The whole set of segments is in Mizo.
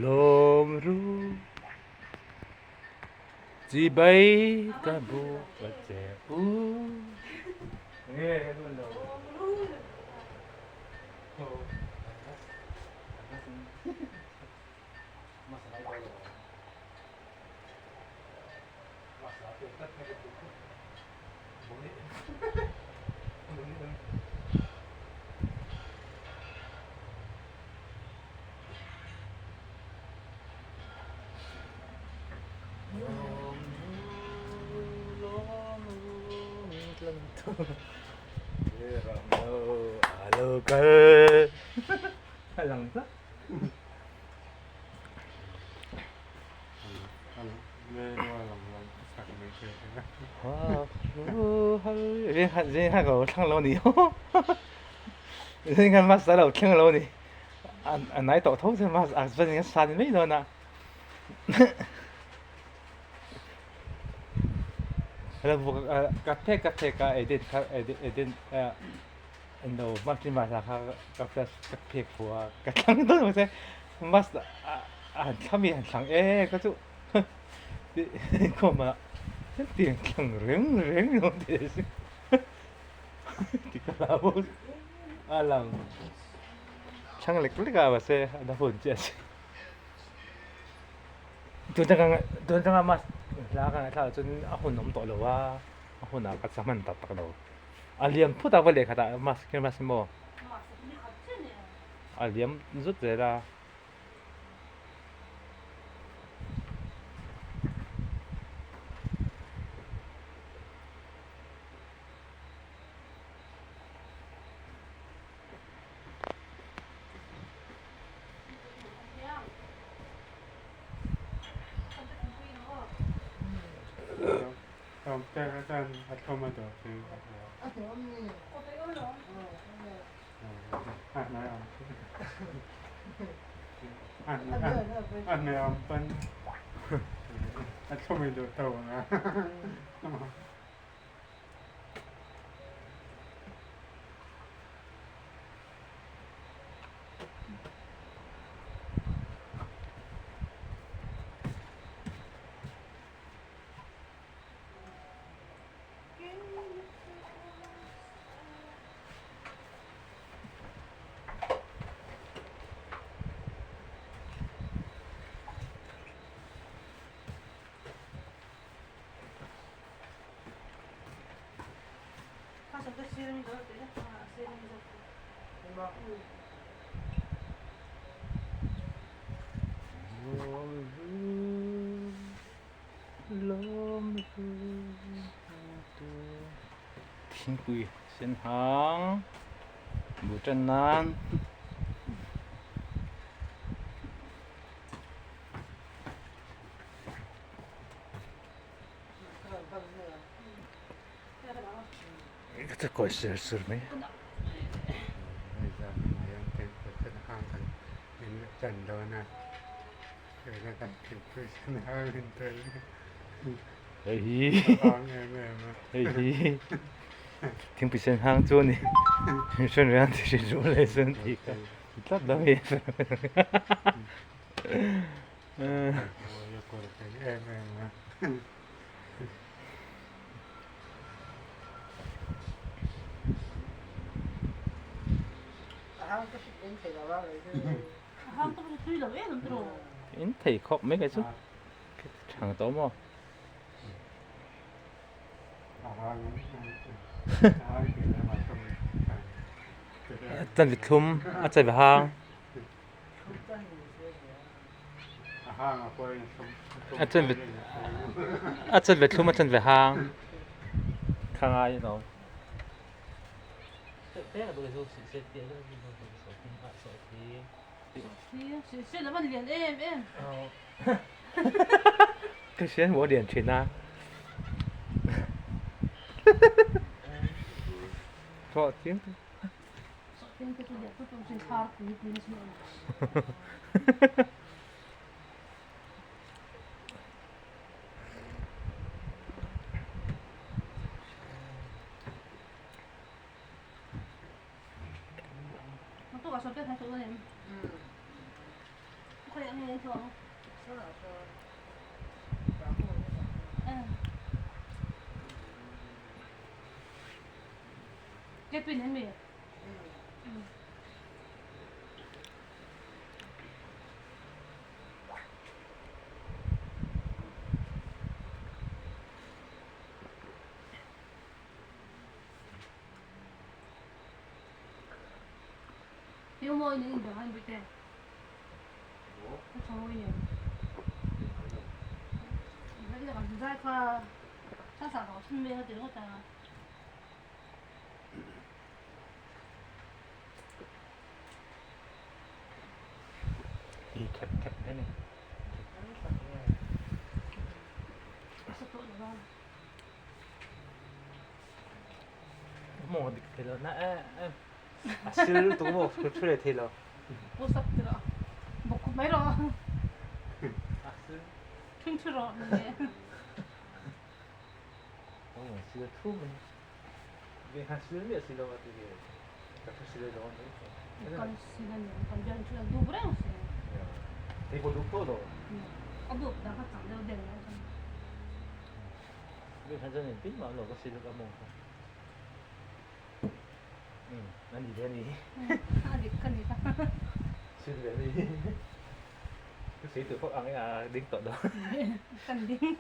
Lawm ru chi bai ka buk a che u. A nai tawh tho chuan mask a chuan a san mai dawn a ka phek ka phek a edit kha edit edit eng lo mask mask ah kha ka ka phek fuh a ka thlang dawn mahse mask a han thlam hi han thlang e ka chu tih inkhawm ah hetiang thlang reng reng lo tih a si tih ka hlau a lang. Chhang lek lek a mahse a la hun chiah a si. Tun atanga tun atanga mask hla ka ngaihthlak ah chuan a hun awm tawh lo a, a hunah ka hman tak tak lo. A liam phut a va lehkhat ah mask hi mask maw a liam zut zel a. Thingpui sen hang bu tan nan. Ka kawi ser sur mai. Hei hi hei hi thingpui sen hang chu a ni hran reng a ti hran leh chuan tih kha tlat lo hi. In thei khawp mai kei chu thang tawh maw. Chan vi thlum a chan vi hang. A chan ve a chan ve thlum a chan ve hang kha ngai alawm. Ka hriat maw lian thin a. Thawh chiang. I khep khep hle ni. Maw dik thei lo na e a sil lutuk maw thu thu leh thei lo. Push up ti rawh bawk khup mai rawh. A sil. Thing thu rawh ni. Ong sil thu mai. Ve khan sil miah si lo a ti ve. Ka thu sil lo ni. Kan sil ani kan bian thu dup reng si. Thei pawh dup tawh lo. A dup dah kha chang deuh deuh lo chuan. Ve khan chuan engtin mah lo ka sil a mawng kha. A ni ve a ni. A dik ka ni ta. Sil ve a ni. Ka sawi tur pawh ang e a ding tawh dawn. Kan ding.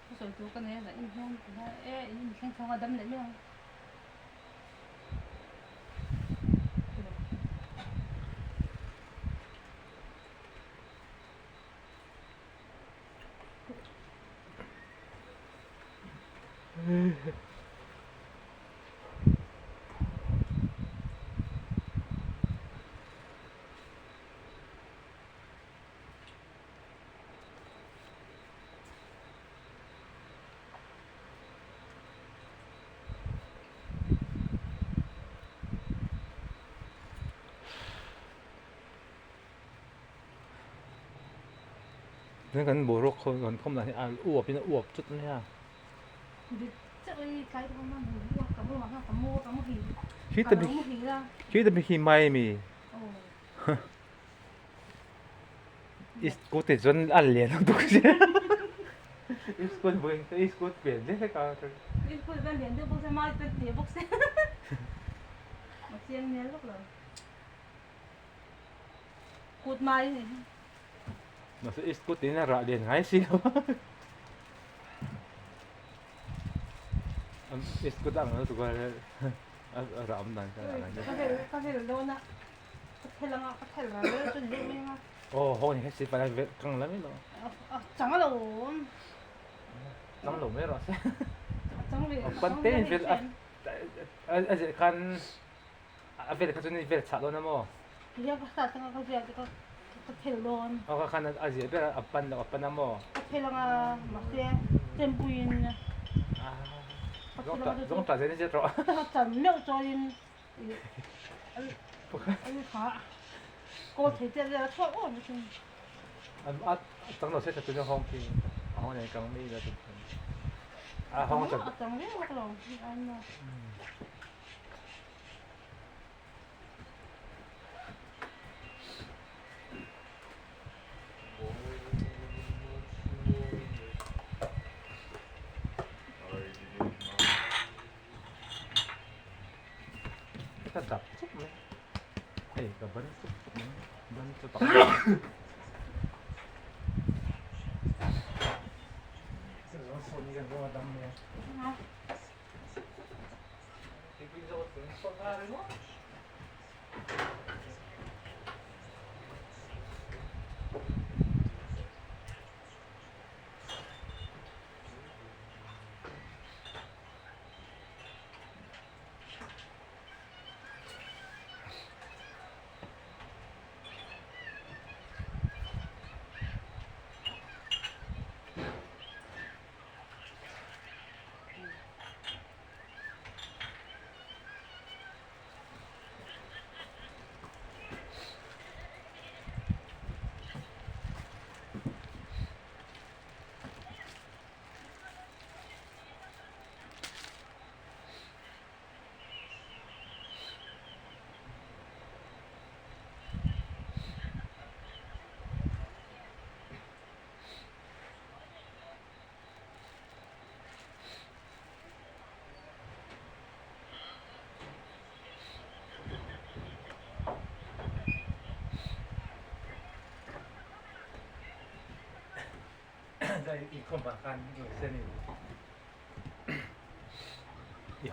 Ka sawi tur ka nei a, in hian ti hian e in inthleng chhawng a dam leh mai ang. Chuan kan boruak khaw kan khawm dan hi a uap in a uap chut mai a. Khi ta khi mai mi. Iskut te chuan a lian ang tuk si. Iskut vawiin te iskut pian hle hlek a. Iskut va lian deuh bawk se mai te te bawk se. A chiang hmel vak lo. Kut mai ni. Mahse iskut in a rah lian ngai si lo. Iskut ang lo tuk a rah awm dan kha a ngai. Ka vel dawn a. Ka thel anga ka thel ral vel chu ni deuh mai anga. Aw haw ni hei palai vel kang la mai lo. A chang lo. Chang lo mai rawh se. A chang ve. Pan te in vel a a zeh khan a vel kha chu ni vel chah dawn a maw. Tia ka start anga ka ziah ka ka thel dawn. Aw kha khan a ziah ber a pan lo a pan a maw. Ka thel anga mahse chempuiin. Zawng tah zel in zet rawh. Ka chan meuh chuanin Ka dap chuk mai hei ka ban chuk chuk mai ban chu tak I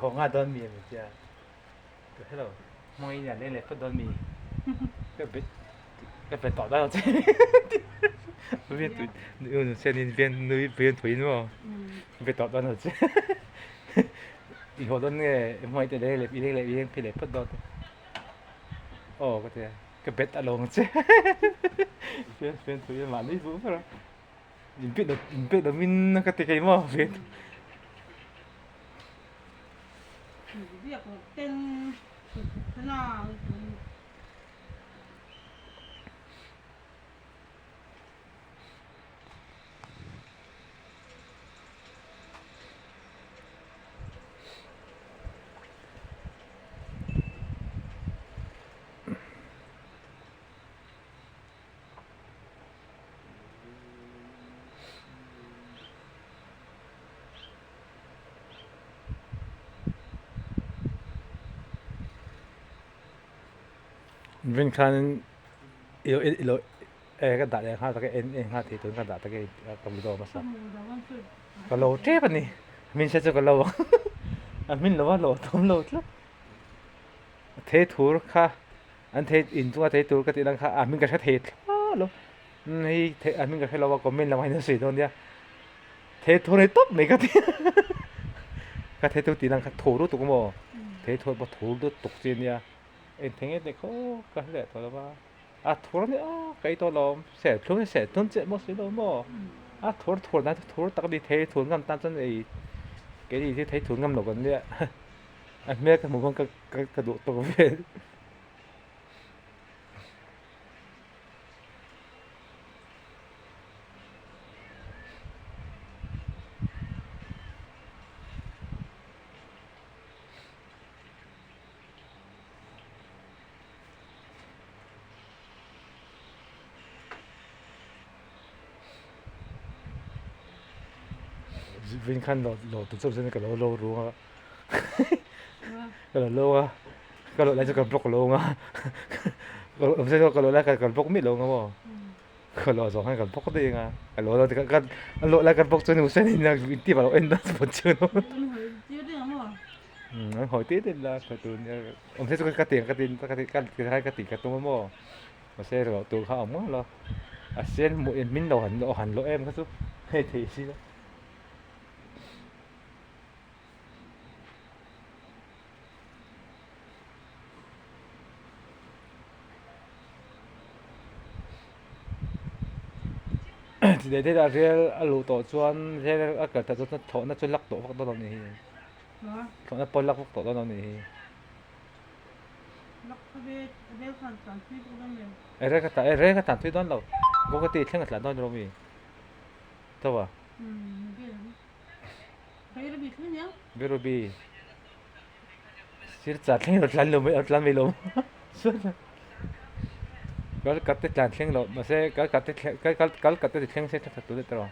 haw nga dawn mi a mi tia ka hre lo hmang in a leng leh phawt dawn mi ka be ka be tawh dawn lo che nui vian thui in maw ka be tawh dawn lo che i haw dawn nge hmang te leng leh i leng leh i leng phei leh phawt dawn te aw ka tia ka bet a lawng che fian fian thui in mahni duh ber a. Inpek lo min ka ti kei maw ve. Vin khanin i lo i lo e ka dah leh nghal tak e en en nghal thei turin ka dah tak e ka video hmasa ka lo tep a ni min hria chu ka lo ang a hmin lo a lo awm lo tlat thei thur kha. An thei in chunga thei tur ka tih lang kha a hming ka hre thei thlawt lo hei thei a hming ka hre lo a comment lamah hian a sawi dawn nia thei thur hi tawp mai ka ti ka thei tur tih lang kha thaw lutuk maw thei thur pawh thaw lutuk chi ania eng thei nge tih khaw ka hre leh tawh lo va a thur ania ka ei tawh lo serthlum hi serthlum chiah maw si lo maw a thur thur dan chu thur tak a ni thei thur ngam tan chuan ei keini hi thei thur ngam lo kan nia a hmel ka hmuh khan ka ka duh tawk vel. Vin khan lo lo tu chauh chuan ka lo lo rung a ka lo lo a ka lo lai chu ka block lo ang a ka lo lai ka block miah lo ang a maw ka lo zawng khan ka block daih ang a ka lo lo ka lo lai ka block chuan in tip a lo en dawn chuan an hawi tir tir la ka tun awm se chu ka ti ka ti ka ti ka ti ka tum a maw mahse ro tur kha a awm ngauh lo a sen hmuh in min lo han han lo em kha chu hei thei si lo. Ti leh a rel a luh tawh chuan rel a kal tawh chuan thlawhna chu lak tawh vak dawn lo ni hi thlawhna pawh lak vak tawh dawn lo ni hi rel ka rel ka tlan thui dawn lo Guwahati thleng a tlan dawn lo mi tho a. Birubi sir chah thleng lo tlan lo mai tlan mai lo kal kat te tlan thleng lo mahse kal kat te thleng kal kal kal kat te ti thleng se tha tur leh tawh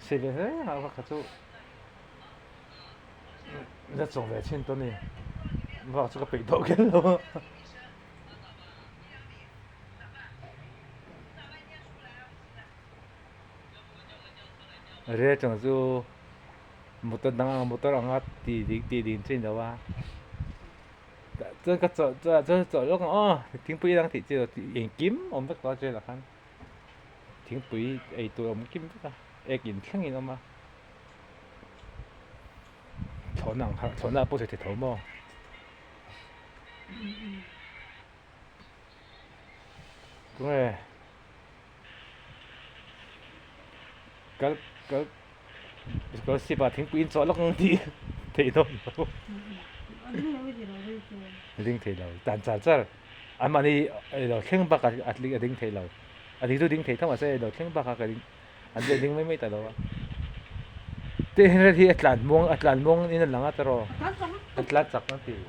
si ve hle a kha chu la chawh ve chhin tawh a ni vak chu ka peih tawh kher lo a. Rel chang chu motor dang ang motor anga tih ding tih ding chu a ni lo a chuan ka chawlh chuan chawlh lawk ang aw thingpui dang tih chi lo engkim awm vek tawh a train ah khan thingpui ei tur awm kim vek a ek in thleng in awm a thlawhna ang kha thlawhna pawh sawi thei tho maw. Tunge kal kal kal sip ah thingpui in chawh lawk ang tih theih dawn lo ding thei lo tan char char anmahni ilo thleng bak ah a ding thei lo a ding chu ding thei tho mahse ilo thleng bak ah ka ding an ding mai mai ta lo a tin hi a tlan muang a tlan muang in a lang a tiraw a tlan chak ang tih.